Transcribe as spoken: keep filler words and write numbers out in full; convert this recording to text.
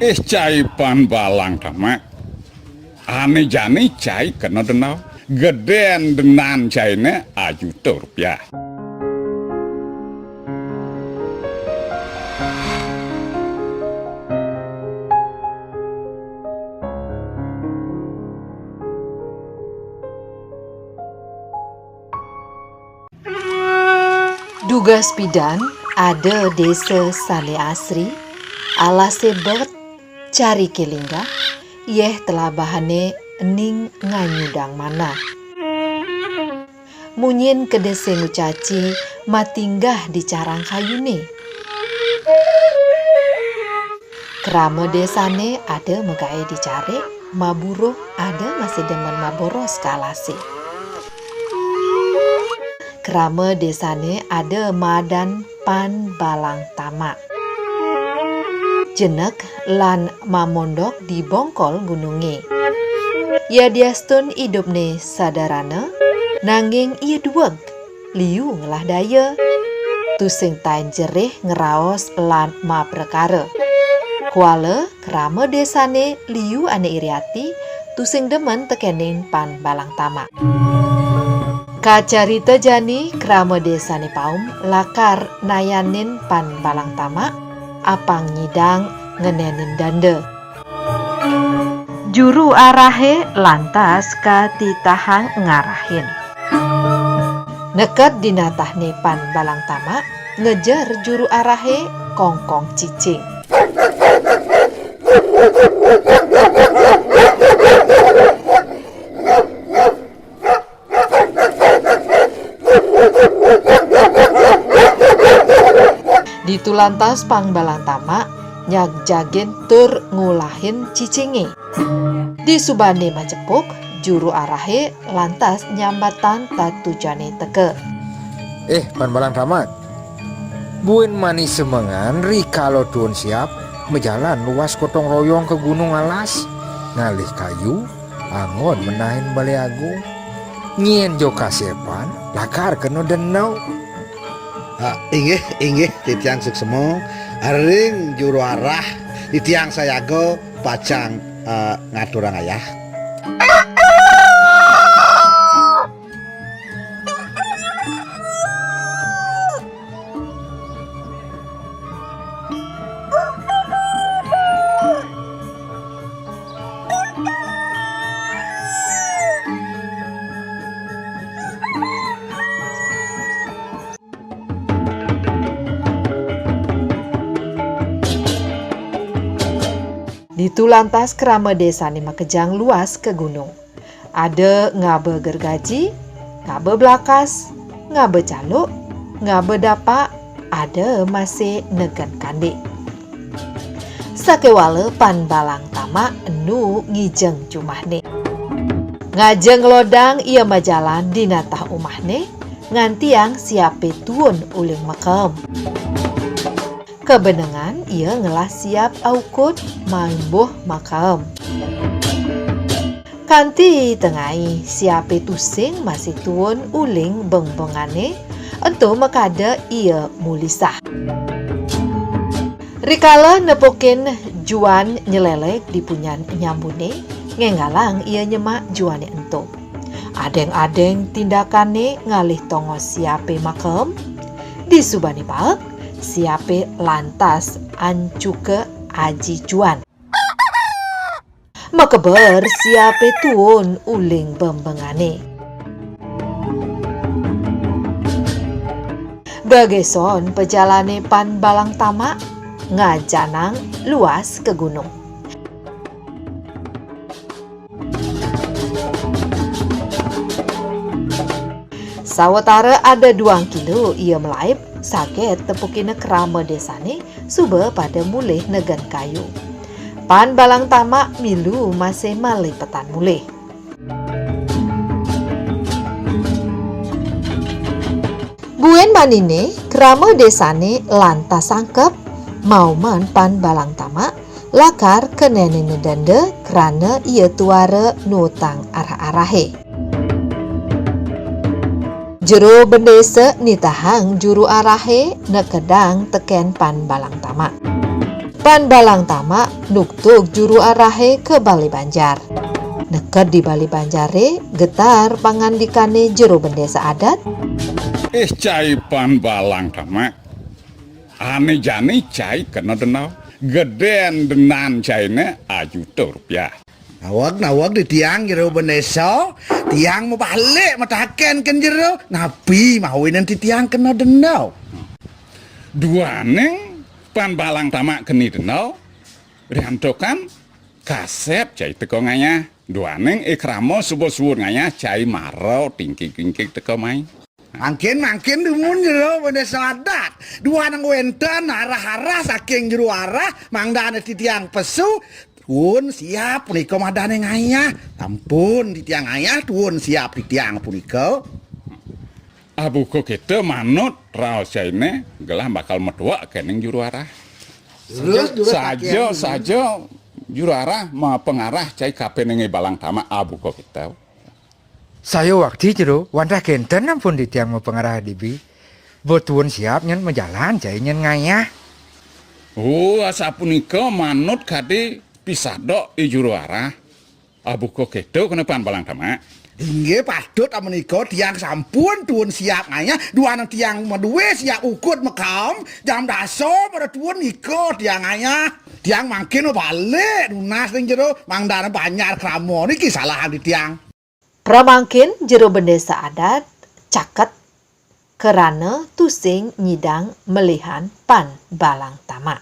Ih, cai Pan Balang Tamak. Ané jani cai kena denda. Gedén dendan cainé ajuta rupiah. Dugas pidan ada désa sané asri, alasé bet, cariké linggah, yéh telabahané ning nganyudang manah. Munyin kedisé ngucaci matinggah di carang kayuné. Krama désané ada magaé di carik, maburuh ada masih demen maboros ka alasé. Krama désané ada madan Pan Balang Tamak. Jenek lan mamondok di bongkol gunungé. Yadiastun idupné sadarana, nanging ia dueg, liu ngelah daya. Tusing tain jerih ngraos lan maprakara. Kuala krama désané liu ané iri ati, tusing demen tekéning Pan Balang Tamak. Kacarita jani krama désané paum lakar nayanin Pan Balang Tamak, apang nyidang ngenénin danda. Juru arahé lantas katitahang ngarahin. Neked di natahné Pan Balang Tamak, ngejer juru arahé kongkong cicing. Ditu lantas Pan Balang Tamak nyagjagin tur ngulahin cicingé. Disubané majepuk, juru arahé lantas nyambatang tatujané teka. "Eh, Pan Balang Tamak, buin mani semengan rikala tuun siap majalan luas gotong royong ka gunung alas, ngalih kayu, anggon menahin balé agung. Nyén ja kasepan, lakar kena denda." "Ah, inggih, inggih, titiang suksma. Ring juru arah, titiang sayaga pacang, ah, ngaturang ayah." Ditu lantas krama désané makejang luas ka gunung. Ada ngaba gergaji, ngaba blakas, ngaba caluk, ngaba dapak, ada masih negen kandik. Sakéwala Pan Balang Tamak enu ngijeng jumahné. Ngajeng lodang ia majalan di natah umahné, ngantiang siapé tuun uling makaem. Kabenengan ia ngelah siap aukud maembuh makaem. Kanti tengai siapé tusing masih tuun uling bengbengané, ento makada ia mulisah. Rikala nepukin juan nyelelek di punyan nyambuné, ngénggalang ia nyemak juané ento. Adéng-adéng tindakané ngalih tongos siapé makaem, disubané paek, siapé lantas ancuka aji juan. Makeber siapé tuun uling bembengané. Gegison pajalané Pan Balang Tamak ngajanang luas ka gunung. Sawatara ada duang kilo ia malaib, saget tepukina krama désané suba pada mulih negen kayu. Pan Balang Tamak milu masih malih petan mulih. Buin maniné, krama désané lantas sangkep, mauman Pan Balang Tamak, lakar kenenina denda krana ia tuara nuutang arah-arahé. Jero bendésa nitahang juru arahé nekedang tekén Pan Balang Tamak. Pan Balang Tamak nugtug juru arahe ka bale banjar. Neked di bale banjare, getar pangandikane jero bendesa adat. Ih, cai Pan Balang Tamak. Ane jani cai kena denda. Geden dendan caine ajuta rupiah. Naweg, naweg di tiang jero bendesa, tiang mabalik mataken ken jero, napi mawinan ti tiang kena denda. Duaning Pan Balang Tamak keni denda, riantukan kasep cai teka ngayah. Duaning i krama suba suud ngayah cai mara tingkig-tingkig teka mai. Mangkin, mangkin dumun jero bendesa adat. Duaning wenten arah-arah saking jero arah, mangdane titiang pesu, tuun siap punika madane ngayah. Sampun titiang ngayah, tuun siap titiang punika. Abuka kita manut raos caine, gelah bakal metuek kening juru arah. Terus, terus saja, saja juru arah mapangarah cai kapening i Balang Tamak abuka kita. Saya wakti jero, wantah kenten ampun titiang mapangarah dibi. Ba tuun siap nyen majalan cai nyen ngayah. Oh, asapunika manut kadi pisadok i juru arah. Abuka kita kena Pan Balang Tamak. Inggih patut amenika tiang sampun tuun siap ngayah, duaning tiang madue siap ukud makaem, jam dasa pada tuun nika tiang ngayah. Tiang mangkin balik nunas ning jero, mangdane banjar krama niki salahan di tiang. Pramangkin jero bendesa adat caket krana tusing nyidang melihan Pan Balang Tamak.